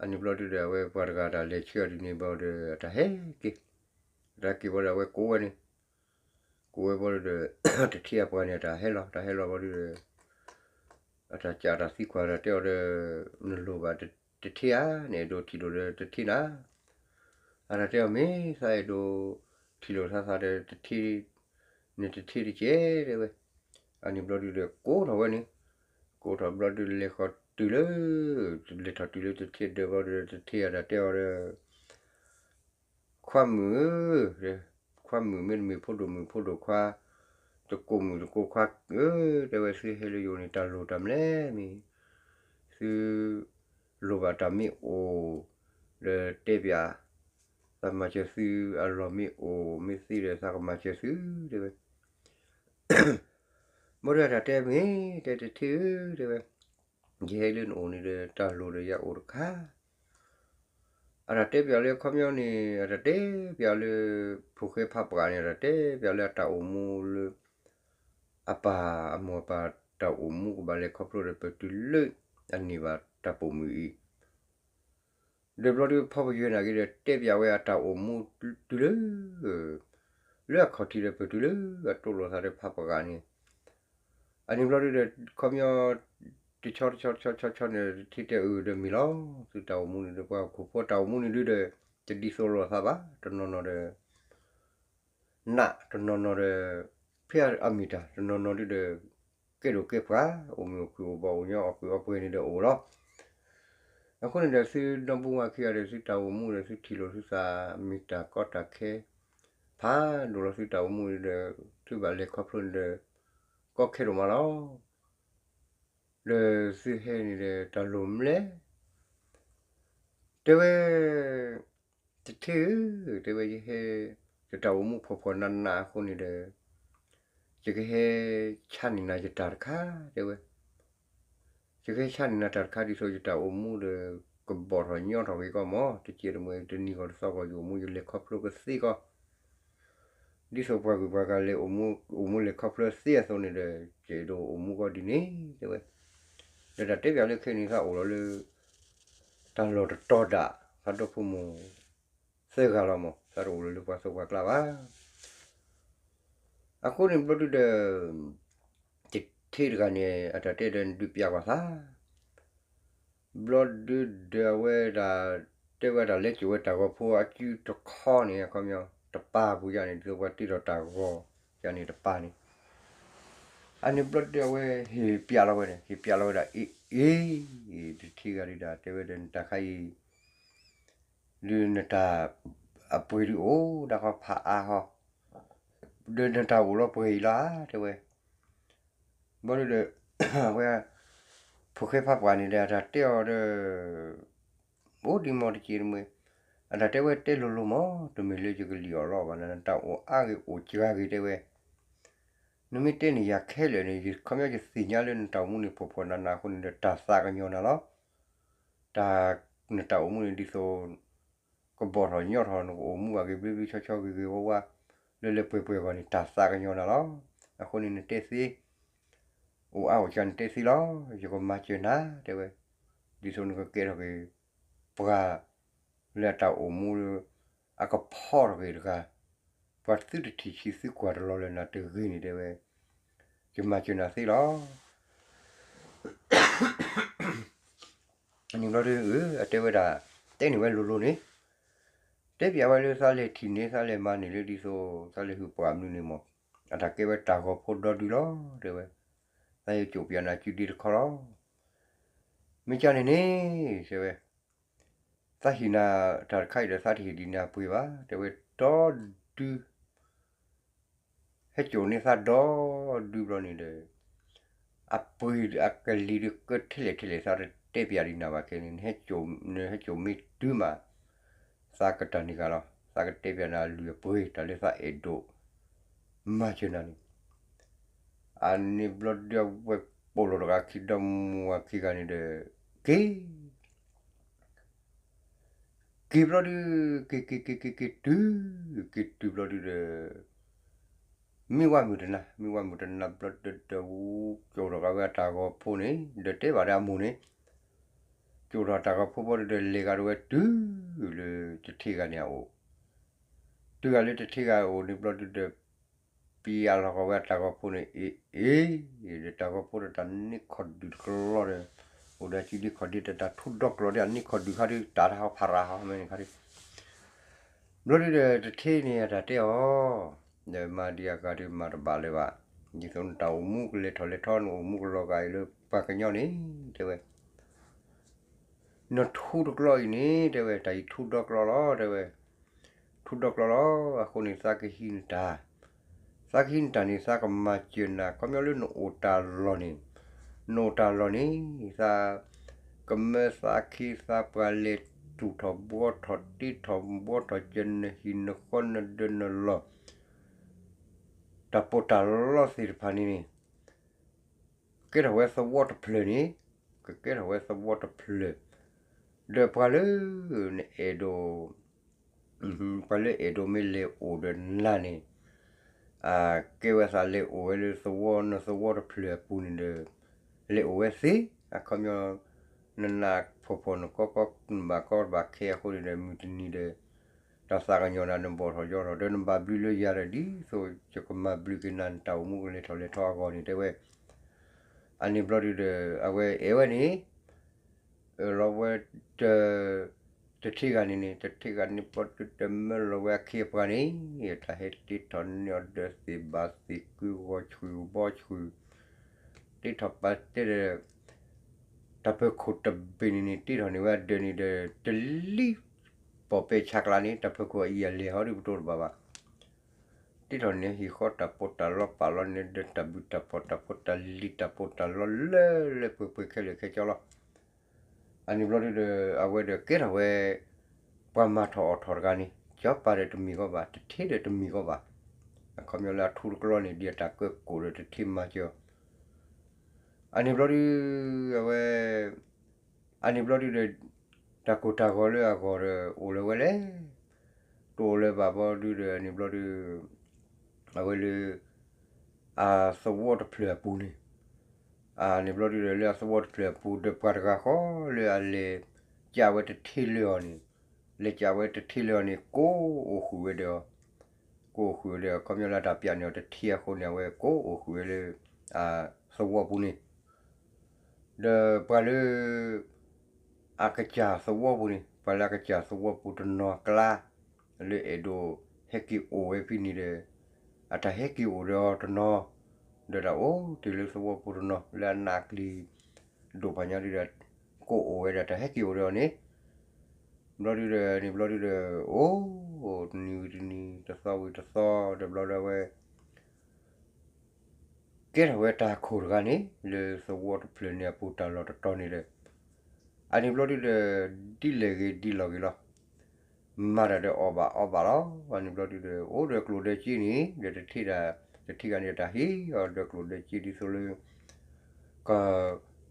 အန့ၣ်ဘျီဒုးဒီး အဝဲပှၤတဂၤတၢ်လဲၤဆၢအီၤဒ်န့ၣ်ဘျီဒီး အတၢ်ဟဲက့ၤ, အတၢ်က့ၤဘျီဒီး အဝဲကိးဝဲန့ၣ်, ကိးဝဲဘျီဒီး တထ့အပှၤန့ၣ် အတၢ်ဟဲလီၤ, တၢ်ဟဲလီၤဘျီဒုးဒီး အတၢ်ကးတၢ်သံကွၢ်တၢ်တဲအီၤဒီး နလိၣ်ဘၣ်တထ့ဧါ, နအဲၣ်ဒိးထံၣ်လိာ်ဒီးတထ့နၤ, အတၢ်တဲအီၤ မ့ၢ် သးအဲၣ်ဒိးထံၣ်လိာ်သးသးဒီးတထ့ န့ၣ်တထ့တကဲး တဲဝဲ. အန့ၣ်ဘျီဒုးဒီး ကိးထီၣ်ဝဲန့ၣ်, ကိးထီၣ်ဘျီဒုး လဲၤဃီၤတုၤလၢ လဲၤထီၣ်တုၤလၢတထ့ဒၢးဘျီဒီး တထ့အတၢ်တဲအီၤဒီး ခွါမုၣ်ဧၢ, ခွါမုၣ်မ့တမ့ၢ်ဖိဒိၣ်မုၣ်ဖိဒိၣ်ခွါ, တကိးမုၣ်တကိးခွါဧၢ, တဲဝဲ သုဟဲလၢယအိၣ်န့ၣ် တၢ်လိၣ်တၢ်မနုၤလဲၣ်မ့ၢ်, သု လိၣ်ဘၣ်တၢ်မ့ၢ်အိၣ် ဒီးတဲပျး, သးမၤစၢၤသုအလီၢ်မ့ၢ်အိၣ် မ့ၢ်သ့ဒီး သးကမၤစၢၤသု တဲဝဲ. ဘၣ်ဒီးအတၢ်တဲမ့ၢ် တဲတထ့ဧၢ တဲဝဲ, ယဟဲလၢနအိၣ်န့ၣ်ဒီး တၢ်လိၣ်ဒီးယအိၣ်တခါ, အတၢ်တဲပျးလၢခီပညီန့ၣ် အတၢ်တဲပျးလၢ ဖိၣ်ဃဲဖးပှၢ်န့ၣ် အတၢ်တဲပျးလၢအတၢ်အိၣ်မူလၢ အပၢ်အမိၢ်အပၢ်တၢ်အိၣ်မူကဘၣ်လဲၤခီဖျိဒီး ပတုၤလၢအန့ၢ်ဘၣ်တၢ်ပိာ်မုၣ်အံၤ ဒီးဘျီဒုး ဖီပယွဲၢ်နာ်က့ဒီး တဲပျးဝဲအတၢ်အိၣ်မူတုၤလၢ လၢအခီၣ်ထံးဒီး ပတုၤလၢအတိၢ်လိာ်သးဒီးဖးပှၢ်န့ၣ်, အန့ၣ်ဘျီဒုးဒီး ခီပညီ တဆီတဆီတဆီတဆီန့ၣ် တထံၣ်တဲအုးဒီးမ့ၢ်လီၤ. သုတၢ်အိၣ်မူန့ၣ်ဒီး ပှၤဟီၣ်ခိၣ်ဖိတၢ်အိၣ်မူန့ၣ်ဒုးဒီး တဒ်သိးလိာ်သးဘၣ်. တနီၤနီၤဒီး နး, တနီၤနီၤဒီး ဖဲအမ့ၢ်တၢ်, တနီၤနီၤဒုးဒီး ကဲဒိၣ်ကဲပှၢ်, အိၣ်မုာ်အိၣ်ခုၣ် အိၣ်ဘၣ်အိၣ်ညီ အီၣ်ကုးအီပှဲၤန့ၣ်ဒီးအိၣ်လီၤ. အဃိန့ၣ်ဒီး သုဒီပုၢ်ဝဲၢ်ခံဂၤဒီး သုတၢ်အိၣ်မူဒီး သုထံၣ်လိာ်သုသး မ့ၢ်တၢ်ကီတၢ်ခဲ ဖးဒိၣ်လီၤ. သုတၢ်အိၣ်မူန့ၣ်ဒီး သုဘၣ်လဲၤခီဖျိန့ၣ်ဒီး ကီခဲဒိၣ်မးလီၤ. ဒီးသုဟဲန့ၣ်ဒီး တၢ်လိၣ်မနုၤလဲၣ် တဲဝဲ, တထ့ဧၢ, တဲဝဲ ယဟဲ ယတၢ်အိၣ်မူဖှီၣ်ဖှီၣ်နးနးအဃိန့ၣ်ဒီး ယကဟဲဆါန့ၢ်နၤယတၢ်တခါ တဲဝဲ. ယကဟဲဆါန့ၢ်နၤတၢ်တခါ ဒ်သိးယတၢ်အိၣ်မူဒီး ကဘီၣ်ထီၣ်ညီထီၣ်က့ၤကီးမး, တစဲးတမှဲး တနံၤဂီၤတသီဂီၤ ယအိၣ်မူ ယလဲၤခီဖျိကသ့ကီး ဒ်သိးပှၤဂုၤပှၤဂၤလဲၤအိၣ်မူ အိၣ်မူလဲၤခီဖျိသ့အသိးန့ၣ်ဒီး ယအဲၣ်ဒိးအိၣ်မူကီးဒ်န့ၣ် တဲဝဲ. ဒီးတၢ်တဲပျးလၢခဲအံၤန့ၣ် သးအိၣ်လီၤလၢ တၢ်လီၢ်တတီၤဒၣ် သးဒီဖိမိၢ်သၢဂၤလီၤမး သးတအိၣ်လၢၤလၢပှၤသိးပှၤကျါဘၣ်. အဃိန့ၣ်ဘျီဒုဒီး ယထံၣ်တဂၤန့ၣ် အတၢ်တဲဒီးနဒုးပျးကွၢ်သး ဘျီဒုဒီးအဝဲဒၣ် တဲဝဲဒၣ်လဲၤစိာ်ဝဲတၢ်ဂီၤဖိအစုတခီန့ၣ် အခီပညီ တပၤပူၤယါန့ၣ် ဒ်သိးပှၤတ့ထီၣ်တၢ်ဂီၤယါန့ၣ်တပၤန့ၣ် အန့ၣ်ဘျီဒုအဝဲဟ့ၣ်ပျးလီၤဝဲန့ၣ် ဟ့ၣ်ပျးလီၤဝဲဒၣ် အ့ အ့ တထံဂၤဒုဒၣ် တဲဝဲဒီးနတၢ်ခါအံၤ ဒုးနတၢ်အပှ့ၤဒုးအိၣ်ဒၣ်ဃီဖးအါဃီ ဒီးနတၢ်အိၣ်လီၤပှဲၤအံၤလီၤဧါ တဲဝဲ. ဘျီဒုဒီး အဝဲ ဖိၣ်ဃဲဖးပှၢ်န့ၣ်ဒီး အတၢ်တဲအီၤဒီး အိၣ်ဒံးမီၢ်တက့ၢ်တမှဲ အတၢ်တဲဝဲတဲလိၤလိၤမီၢ် တမ့ၢ်လၢယကလံၣ်အီၣ်လီၤဘၣ်နၤ နတၢ်အိၣ်အါဂ့ၤအိၣ်စှၤဂ့ၤတဲဝဲ နမ့ၢ်တဲန့ၣ်ယၤခဲလၢာ်န့ၣ် ယခီပညီယသ့ၣ်ညါလၢနတၢ်အိၣ်မူန့ၣ် ဖှီၣ်ဖှီၣ်နးနးအဃိန့ၣ်ဒီး တၢ်သးကညီၤနၤလီၤ. တၢ် နတၢ်အိၣ်မူန့ၣ်ဒ်သိး ကဘီၣ်ထီၣ်ညီထီၣ် နကအိၣ်မူဘၣ်ဂ့ၤဘျ့ဘျ့ဆှီဆှီဂ့ၤဂ့ၤဝါဝါ လၢလၢပှဲၤပှဲၤဂီၢ်န့ၣ် တၢ်သးကညီၤနၤလီၤ. အဃိန့ၣ်နတဲသ့ အိၣ်အါအိၣ်စှၤနတဲသ့လီၤ. ယကမၤစၢၤနၤ တဲဝဲ ဒ်သိးနကကဲထီၣ်က့ၤ ပှၤ လၢအတၢ်အိၣ်မူလၢ အကဖီထီၣ်က့ၤတဂၤ ပှၤသုတထံၣ်ဆံးသုကွၢ်တလီၤလၢနၤတဂ့ၤန့ၣ်တဲဝဲ ယမၤစၢၤနၤသ့လီၤ. အန့ၣ်ဘျီဒု အတဲဝဲဒၣ် တဲန့ၢ်ဝဲလိၤလိၤန့ၣ် တဲပျးဝဲလၢသးလဲၤထံၣ်န့ၢ် သးလဲၤမၤန့ၢ်လၢဒ်သိး သးလဲၤဟုၣ်ပှၢ်မနုၤန့ၣ်မီၢ် အတၢ်ကဲဝဲတၢ်ဂီၤဖိဒီဒုလီၤ တဲဝဲ သးဟဲစိာ်ပျးနၤစုဒ့တခီလီၤ. မ့ၢ်ကန့ၣ်န့ၣ် တဲဝဲ သးဟ့ၣ်နၤတၢ်တခါအံၤဒီး သးတဟ့ၣ်ဒံးနၤပှ့ၤဘၣ် တဲဝဲ ဒီဒု ဟဲစိာ်န့ၢ်သးဒီဒုဘျီန့ၣ်ဒီး အပှ့ၤအကလံၤဒုးကထဲလဲၣ်ထဲလဲၣ် သးတတဲပျးဒံးနၤဘၣ်ခဲန့ၣ် နဟဲစိာ်မ့ၢ်တုၤမး သးကတၢ်န့ၢ်ဂၤလီၤ သးကတဲပျးနၤအလုၢ်အပှ့ၤ တၢ်လၢသးအဲၣ်ဒိး မၤစၢၤနၤန့ၣ် အန့ၣ်ဘျီဒုအဝဲပိာ်လိာ်တဂၤခံဒီးမိၢ်ဂၤခံဂၤန့ၣ်ဒီး က့ၤ က့ၤဘျီဒု က့ၤက့ၤက့ၤက့ၤက့ၤတုၤ က့ၤတုၤဘျီဒုဒီး မ့ၢ်ဝဲမုၢ်တနၤ မ့ၢ်ဝဲမုၢ်တနၤဘျီဒုဒီး ကၠိာ်ထီၣ်က့ၤဝဲအတၢ်ဂီၤဖိန့ၣ် ဒီးတဲဘၣ်ဒီးအမိၢ်န့ၣ် ကၠိာ်ထီၣ်တၢ်ဂီၤဖိဘျီဒုဒီး လဲၤဂၤဒီးဝဲတုၤလၢတထံဂၤန့ၣ်အအိၣ် တုၤဂၤလၢတထံဂၤအအိၣ်န့ၣ်ဘျီဒုဒီး ပျးလီၤက့ၤဝဲအတၢ်ဂီၤဖိန့ၣ် အ့ အ့ ဒီးတၢ်ဂီၤဖိဒီးတၢ်န့ၢ်ခီၣ်ဒုၣ်တကလီဒီး အိၣ်ဒီးစုဒ့ခီၣ်ဒ့ဒီးတၢ်ထူဒီကျီၤဒီးအန့ၢ်ခီၣ်ဒုၣ်ခါဒုး တၢ်တဟးဖးရၤဟီမ့ၢ်န့ၣ်ခါဒုး ဘျီဒုဒီးတထံန့ၣ်အတၢ်တဲအီၤ ဒီးမၤဒံးအဂၤဒုးမၤတဘၣ်လၢၤဘၣ် ဒ်သိးနတၢ်အိၣ်မူကလဲၤထီၣ်လဲၤထီ နအိၣ်မူကလီၤဂာ်အံၤလၢပှၤကညီန့ၣ် တဲဝဲ နထူတကျီအံၤန့ၣ် တဲဝဲ တၢ်အံၤထူဒီကျီလီၤ တဲဝဲ ထူဒီကျီလီၤ အဃိန့ၣ် သးကဟံးနတၢ် သးကဟံးနတၢ်န့ၣ် သးကမၤစၢၤနၤ ခီပညီလၢနအိၣ်တၢ်လီၢ်န့ၣ် နအိၣ်တၢ်လီၢ်န့ၣ် သးကမၢသးခ့သးပှၤလဲၤတူၢ်ထီၣ်ဘှီထီၣ်တ့ထီၣ်ဘှီထီၣ် ကနဟံၣ်နဃီနဒၢးနလီၢ် တၢ်ပီးတၢ်လီသ့ၣ်တဖၣ်န့ၣ်န့ၣ် ကကဲထီၣ်ဝဲသဝီတဖျၢၣ်န့ၣ် ကကဲထီၣ်ဝဲသဝီတဖျၢၣ် ဒီးပှၤလၢ နအဲၣ်ဒိး ပှၤလၢအဲၣ်ဒိးမ့ၢ်လဲၤအိၣ်ဒီးနၤန့ၣ် ကဲဝဲသးလဲၤအိၣ်ဝဲလၢသဝီနသဝီတဖျၢၣ်အပူၤန့ၣ်ဒီး လဲၤအိၣ်ဝဲသ့ အခီပညီ နနးဖှီၣ်ဖှီၣ်နကီကီ နဘၣ်ကီဘၣ်ခဲအဃိန့ၣ်ဒီး မုၢ်တနံၤဒီး တၢ်သးကညီၤနၤ နဘီၣ်ထီၣ်ယီထီၣ် ဒီးနဘၣ်ဘျုးလၢယၤဒီး ဒ်သိးယကမၤဘျုးက့ၤနၤ နတၢ်အိၣ်မူကလဲၤထီၣ်လဲၤထီအဂီၢ်န့ၣ် တဲဝဲ အန့ၣ်ဘျီဒုဒီး အဝဲအဲၣ်ဝဲန့ၣ် အၢၣ်လီၤဝဲ တထံဂၤန့ၣ်န့ၣ် တထံဂၤန့ၣ်ဘျီဒုဒီး မၢလီၤဝဲအခ့အပှၤန့ၣ် တၢ်ဟဲတ့ထီၣ်န့ၢ်အီၤဒီးသ့ၣ်ဘၣ်သ့ၣ်ကုဂီၤဆှုၣ်ဘီဆှုၣ် တ့ထီၣ်ပာ်တဲဒီး တၢ်ပၢၤခိၣ်တဘ့ၣ်န့ၣ်န့ၣ် တ့ထီၣ်န့ၢ်ဝဲအဒၢးန့ၣ်ဒီး တလံၣ် ပိာ်ပဲဆးကျးန့ၣ် တၢ်ပၢၤခိၣ်အအံၤအလဲၤဟီဒုးပတိတဘၣ်ဘၣ် တ့ထီၣ်န့ၢ်ဟံၣ်ဃီတၢ်ပီးတၢ်လီပာ်လီၤန့ၢ်ဒီးတၢ်ဘုၣ်တၢ်ဖှီၣ်တၢ်ဖိတၢ်လံၤတၢ်ပီးတၢ်လီလၢလၢပှဲၤပှဲၤခဲလၢာ်ခဲဆ့လီၤ. အန့ၣ်ဘျီဒုဒီး အဝဲဒီးကဲထီၣ်ဝဲ ပှၤမၤထီၣ်အီၣ်ထီၣ်တဂၤန့ၣ် ကၠီပၤဒီးတမ့ၢ်ဂီၢ်ဘၣ် တထ့ဒီးတမ့ၢ်ဂီၢ်ဘၣ်. အခီပညီလၢအထူတကျီန့ၣ် ဒ်အတၢ်ကၢကိၣ်ဒီးတထ့မၤစၢၤအီၤ အန့ၣ်ဘျီဒု အဝဲ အန့ၣ်ဘျီဒုဒီး တၢ်ကိၢ်တၢ်ဂီၤလၢအဂီၢ်ဒီး အိၣ်လၢၤဝဲလဲၣ်. တအိၣ်လၢၤဘၣ်ဘျီဒုဒီး အန့ၣ်ဘျီဒု အဝဲလၢ အသဝီတဖျၢၣ်အပူၤန့ၣ် အန့ၣ်ဘျီဒုဒီး လၢအသဝီတဖျၢၣ်အပူၤဒီး ပှၤတဂၤဃီလၢအလဲၤ လဲၤကးဝဲတထ့လၢအီၤန့ၣ်, လဲၤကးဝဲတထ့လၢအီၤန့ၣ် ကိးအိၣ်ဃုာ်ဝဲဒီးအီၤ, ကိးအိၣ်ဃုာ်ဝဲဒီး ခီပညီလၢတၢ်ပျးန့ၢ်အီၤတထ့အဃိန့ၣ် အဝဲကိးအိၣ်ဃုာ်ဝဲလၢ သဝီပူၤန့ၣ်, ဒီးပှၤလၢ အကစၢ်သဝီပူၤန့ၣ် ပှၤလၢအကစၢ်သဝီပူၤတနီၤကျါ လၢအဲၣ်ဒိးဟဲက့ၤအိၣ်ဝဲဖဲန့ၣ်ဒီး အတၢ်ဟဲက့ၤအိၣ်ဒီးအီၤတနီၤ, ဒီးတၢ်အိၣ်တ့ၢ်လၢသဝီပူၤတနီၤ လၢအနးအကျံၤ ဒိၣ်ဖးညါဒ်ဒီး ကိးအိၣ်ဝဲဒီးတၢ်ဟဲက့ၤအိၣ်ဒီးအီၤန့ၣ်, ဘျီဒုဒီးန့ၣ်ဘျီဒုဒီး အိၣ်တနံၤဝံၤတနံၤ တသီဝံၤတသီ ဒီးဘျီဒီးအဝဲ ကဲထီၣ်ဝဲတၢ်ခိၣ်တဂၤန့ၣ် လၢသဝီတဖျၢၣ်န့ၣ်အပူၤတၢ်လီၢ်တတီၤန့ၣ်ဒီး အန့ၣ်ဘျီဒုဒီး ဒ်လဲၣ်ဂ့ၤဒ်လဲၣ်ဂ့ၤလီၤ. မၤတၢ်ဒီးအီၣ်ဘၣ်အီဘၣ်လီၤ. အန့ၣ်ဘျီဒုဒီး အိၣ်ဒီးကျိၣ်ဒီးစ့န့ၣ် ဒီးတထံၣ်တၢ် တထံၣ်ဂၤန့ၣ်တၢ်ဟ့ၣ်အီၤဒီးကျိၣ်ဒီးစ့ဒ်သိးလၢ က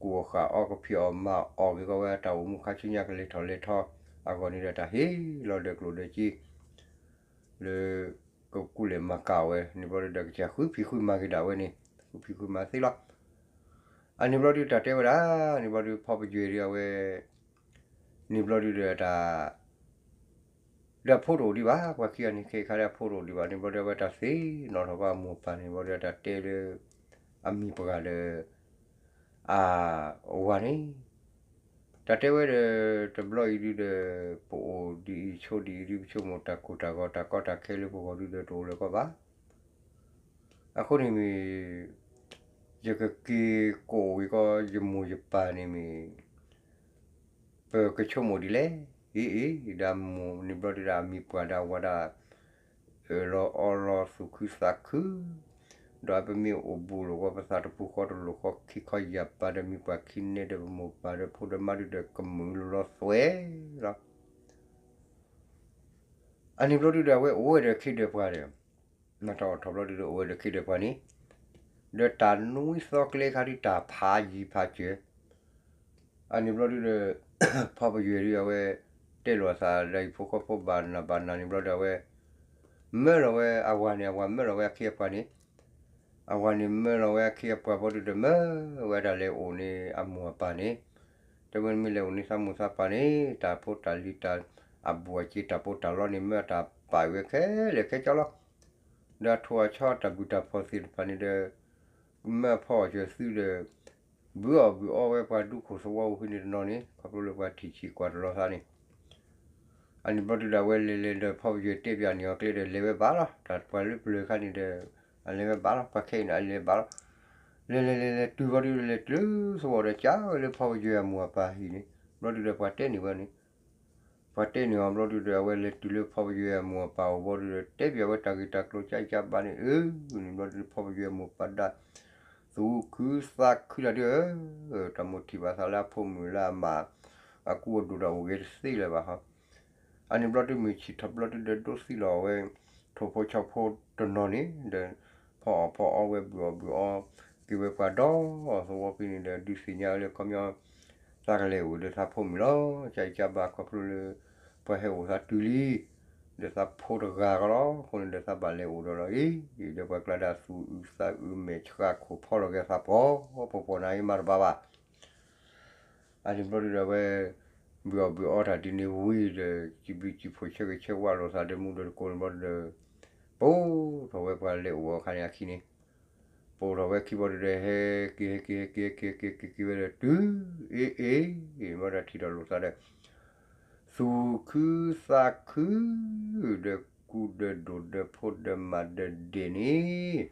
ကူၣ်အီၣ်ဃာ်အီကဖံးအီၣ်မၤအီၣ်ဂ့ၤကီးဝဲ အတၢ်အိၣ်မူခါဆူညါကလဲၤထီၣ်လဲၤထီ အဂီၢ်န့ၣ်ဒီးတၢ်ဟ့ၣ်လီၤဒီးကျိၣ်ဒီးစ့ လၢ ကကူၣ်လဲၤမၤကၤအီၤဝဲန့ၣ်ဘျီဒုဒီး ကစၢ်ဃုဖံးဃုမၤက့ၤဒၣ်ဝဲန့ၣ် ဃုဖံးဃုမၤသ့လီၤ. အန့ၣ်ဘျီဒုတၢ်တဲဝဲဒၣ် န့ၣ်ဘျီဒုဖီပယွဲၢ်ဒုအဝဲ န့ၣ်ဘျီဒုဒီးတၢ် ဒီးအဖိတအိၣ်ဒံးဘၣ် ပှၤခံဂၤန့ၣ် ခဲအံၤခါဒီးအဖိတအိၣ်ဒံးဘၣ်န့ၣ်ဘျီဒုအဝဲတၢ်သ့ၣ်နီၣ်ထီၣ်ဘၣ်အမိၢ်အပၢ်န့ၣ်ဘျီဒုတၢ်တဲလၢ အမံၤပှၢ်ဒီး အဝၤန့ၣ် တၢ်တဲဝဲဒီး တဘျီအံၤဒုဒီး ပအိၣ်ဒ်အံၤဆိးဒ်အံၤဒု ပဆိကမိၣ်တၢ်ကိၢ်တၢ်ဂီၤတၢ်ကီတၢ်ခဲလၢပဂီၢ်ဒုဒီးတအိၣ်လၢၤကီးဘၣ်. အဃိန့ၣ်မ့ၢ် ယကက့ၤကိးဝံၤကီး ယမိၢ်ယပၢ်န့ၣ်မ့ၢ် ပကဆိကမိၣ်ဒ်လဲၣ်. အ့အ့ ဒီးမိၢ်န့ၣ်ဘျီဒုဒီးအမံၤပှၢ်ဒီးအဝၤဒၣ် အၢၣ်လီၤအီလီၤသူၣ်ခုသးခု ဒီးပမ့ၢ်အိၣ်ဘူးလိာ်ဝဲပသးတပူၤဃီတလိာ်ဃီခံခီယၢ်ပၤဒီးမံၤပှၢ်ခံနဲဒီးပမိၢ်ပၢ်ဒီးဖိဒီးမါဒုဒီး ကမုာ်လိာ်လီၤသွဲၣ်လီၤ. အန့ၣ်ဘျီဒုဒီးအဝဲအိၣ်ဝဲဒီးခ့ဒီးပှၤဒီး နတၢ်အိၣ်ထီၣ်ဘျီဒုဒီးအိၣ်ဝဲဒီးခ့ဒီးပှၤန့ၣ် ဒီးတၢ်နွံသီကျဲခါဒုတၢ်ဖးယံၤဖးစၢၤ အန့ၣ်ဘျီဒုဒီး ဖီပယွဲၢ်ဒုအဝဲ တဲလိာ်အသးဒီးအံၤဖိဃီဖိဘၣ်နးဘၣ်နးန့ၣ်ဘျီဒီးအဝဲ မၢလီၤဝဲအဝၤန့ၣ် အဝၤမၢလီၤဝဲအခ့အပှၤန့ၣ် အဝၤန့ၣ်မၢလီၤဝဲအခ့အပှၤဘျီဒုဒီးမၢဝဲဒၣ်လဲၤအိၣ်န့ၣ်အမိၢ်အပၢ်န့ၣ် တဲဝဲမ့ၢ်လဲၤအိၣ်န့ၣ်သးမိၢ်သးပၢ်န့ၣ် တၢ်ဖိတၢ်လံၤတၢ်အဘူးအစ့တၢ်ဖိတၢ်လီန့ၣ် မၢတၢ်ပာ်ဝဲခဲလၢာ်ခဲဆ့လီၤ. ဒီးအထိၣ်အဆီတၢ်ဘုၣ်တၢ်ဖှီၣ်သ့ၣ်တဖၣ်န့ၣ်ဒီး မၢအဖီအီၣ်စၢၤသုဒီး ဘုၣ်အီၣ်ဘုၣ်အီဝဲပှၤဒူခိၣ်သဝီအိၣ်ဖဲန့ၣ်တနီၤန့ၣ် ခီဖျိလၢပှၤထံၣ်ဆံးကွၢ်တလီၤသးန့ၣ် အန့ၣ်ဘျီဒုဒီးအဝဲလဲၤလဲၤဒီးဖီပယွဲၢ်တဲပၠးန့ၢ်အီၤကျဲဒီး လဲၤဝဲဘၣ်လီၤ. တၢ်ပှၤလၢပျၢၤခါန့ၣ်ဒီး အလဲၤဝဲဘၣ်လီၤ. ပှၤခဲအံၤန့ၣ် အလဲၤဘၣ်လီၤ. လဲၤလဲၤလဲၤလဲၤတုၤဘျီဒုဒီးလဲၤတုၤလၢသဝီဒီးကးဝဲလၢဖီပယွဲၢ်အမိၢ်အပၢ်ဟံၣ်န့ၣ် ဘျီဒုဒီးပှၤတဲန့ၢ်ဝဲန့ၣ် ပှၤတဲန့ၢ်အီၤဘျီဒုဒီး အဝဲလဲၤတုၤလၢဖီပယွဲၢ်အမိၢ်အပၢ်အိၣ်ဘျီဒုဒီး တဲပၠးဝဲတၢ်ဂ့ၢ်တၢ်ကျိၤကၠါအံၤကၠါဘၣ်န့ၣ် အၢ န့ၣ်ဘျီဒုဒီး ဖီပယွဲၢ်အမိၢ်အပၢ်ဒၣ် သူၣ်ခုသးခုတၢ်ဒု တၢ်မိၣ်ထံၣ်ဘၣ်သးလၢအဖိမုၣ်လၢအမါ အကူအဒိၣ်ဒီးအိၣ်ဂ့ၤတသ့လၢၤဘၣ်ဟီ အန့ၣ်ဘျီဒုမုၢ်ဆ့ၣ်ထီၣ်ဘျီဒုဒီးဒိးသံလီၤအဝဲ ထိၣ်ဖိဆီဖိတနီၤန့ၣ်ဒီး ဖီအီၣ်ဖီအီဝဲဘုၣ်အီၣ်ဘုၣ်အီ က့ၤဝဲပှၤဒီသဝီဖဲန့ၣ်ဒီး ဒုးသ့ၣ်ညါဝဲလၢခီပညီ သးကလဲၤအိၣ်ဒီးသးဖိမုၣ်လီၤ. ကၠါအံၤကၠါဘၣ်ခီဖျိလၢ ပှၤဟဲအိၣ်သးတုၤလံ ဒီးသးဖိတဂၤကီးလီၤ. အဃိန့ၣ်ဒီးသးဘၣ်လဲၤအိၣ်ဒီးလီၤအံၤ ဒီးပှၤကျါဒၣ်သူၣ်အုးသးအုးမဲာ်ဆှးခိၣ်ဖီလီၤက့ၤသးပှီၢ်ပှီၢ်ပှီၢ်နၤအံၤမၤတဘၣ်ဘၣ် အန့ၣ်ဘျီဒုဒီးအဝဲ ဘုၣ်အီၣ်ဘုၣ်အီတၢ်ဒ်န့ၣ်ဝံၤဒီး စံးဘျုးစံးဖှိၣ်ဆၢဂ့ၤဆၢဝါလိာ်သးဒီးမူဒီးတကိးန့ၣ်ဘျီဒုဒီး ပိၢ်ထီၣ်ဝဲပှၤလဲၤအိၣ်အခါန့ၣ်အခံန့ၣ် ပိၢ်ထီၣ်ဝဲခံဘျီဒုဒီး ဟဲက့ၤဟဲက့ၤဟဲက့ၤဟဲက့ၤဟဲက့ၤက့ၤက့ၤဝဲဒီးတုၤ အ့အ့ ဘျီဒီးထံၣ်ထီၣ်လိာ်သးဒီး သူၣ်ခုသးခု ဒီးကူဒီးဒိၣ်ဒီးဖိဒီးမါဒီးဒဲးန့ၣ် ဒီး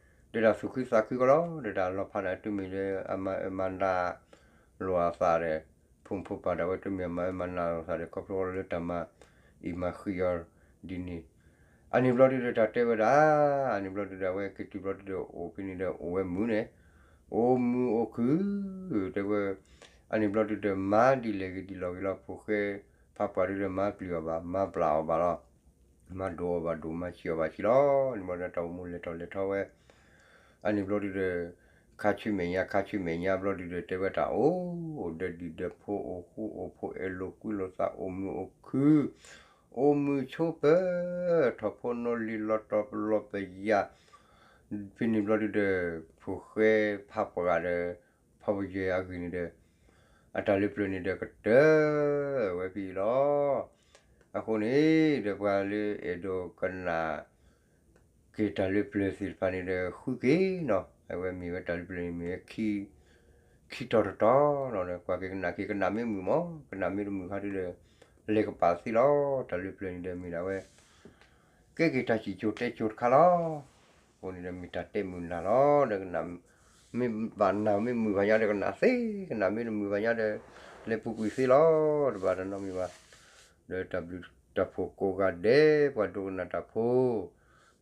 တၢ်သူၣ်ခုသးခုကီးလီၤ ဒီးတၢ်လီၤဖးန့ၣ် တမ့ၢ်လၢအမၤအၢမၤနးလိာ်အသးဒီး ဖိမုၣ်ဖိပၢ်ဒၣ်ဝဲတမ့ၢ်အမၤအၢမၤနးလိာ်သးဒီး ခီဖျိလၢတၢ်မၤအံၤမၤဃံးအီၤဒ်န့ၣ် အန့ၣ်ဘျီဒုဒီးတၢ်တဲဝဲဒၣ် အန့ၣ်ဘျီဒုဒီးအဝဲက့ၤတုၤဘျီဒုဒီးအိၣ်ဖဲန့ၣ်ဒီးအိၣ်ဝဲမုာ်န့ၣ် အိၣ်မုာ်အိၣ်ခုၣ် တဲဝဲ အန့ၣ်ဘျီဒုဒီးမၤဒ်လဲၣ်ဂ့ၤဒ်လဲၣ်ဂ့ၤလီၤ ဖိၣ်ဃဲဖးပှၢ်ဒုဒီးမၤပျံၤအီၤဘၣ် မၤပျၢ်အီၤဘၣ်လီၤ မၤဒိးအီၤဘၣ်ဒိး မၤဆံးအီၤဘၣ်ဆံးလီၤ န့ၣ်ဘျီဒီးတၢ်အိၣ်မူလဲၤထီၣ်လဲၤထီဝဲ အန့ၣ်ဘျီဒုဒီး ခါဆူမဲာ်ညါ ခါဆူမဲာ်ညါဘျီဒုဒီး တဲဝဲတၢ်အိၣ် အိၣ်ဒီးဒံၣ်ဒီးဖိ အိၣ်ဃူအိၣ်ဖိး အဲၣ်လိာ်ကွံလိာ်သး အိၣ်မုာ်အိၣ်ခုၣ် အိၣ်မုာ်ဆိးပၢၤ ထီၣ်ဖိနီၣ်လံၤလီၤတီၤပလီၤပယၢ် ဖဲန့ၣ်ဘျီဒုဒီး ဖိၣ်ဃဲဖးပှၢ်ဒီး ဖီပယွဲၢ်အဂ့ၢ်န့ၣ်ဒီး အတၢ်လၢပျၢၤန့ၣ်ဒီးကတၢၢ်ဝဲဖဲအံၤလီၤ. အဃိန့ၣ်ဒီးပှၤလၢအဲၣ်ဒိးကနၣ် က့ၤတၢ်လၢပျၢၤသ့ၣ်တဖၣ်န့ၣ်ဒီး ဃုက့ၤနီၤ, အဝဲမ့ၢ်ဝဲတၢ်လၢပျၢၤန့ၣ်မ့ၢ်ဝဲ ခံတီၤတတီၤနီၤဒီး ကွၢ်က့ၤကနၣ်က့ၤ ကနၣ်မ့ၢ်မုာ်မး, ကနၣ်မ့ၢ်တမုာ်ခါဒုဒီး လဲၤကပာ်သ့လီၤ. တၢ်လၢပျၢၤန့ၣ်ဒီးမ့ၢ်ဒၣ်ဝဲ ကဲက့ၤတၢ်စံၣ်စိၤတဲစိၤတခါလီၤ. အဃိန့ၣ်ဒီးမ့ၢ်တၢ်တဲမုာ်နၢ်လီၤ. ဒီးကနၣ် မ့ၢ်ဘၣ်နၢ်မ့ၢ်မုာ်ဘၣ်ညါဒီးကနၣ်သ့, ကနၣ်မ့ၢ်တမုာ်ဘၣ်ညါဒီး လဲၤပူၤကွံာ်သ့လီၤ. တဘၣ်တၢ်နီတမံၤဘၣ်. ဒီးတၢ်ဘျုးတၢ်ဖှိၣ်ကိးဂၤဒဲး ပှၤဒိကနၣ်တၢ်ဖိ,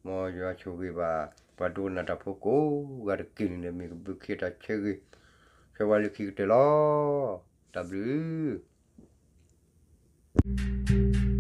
မ်ယွၤဆိၣ်ဂ့ၤဘၣ် ပှၤဒိကနၣ်တၢ်ဖိကိးဂၤတက့ၢ်န့ၣ်ဒီး မ့ၢ်ကဘုးခံတၢ်ဆၢဂ့ၤ ဆၢဝါလၢခံကတၢၢ်လီၤ. တၢ်ဘျုး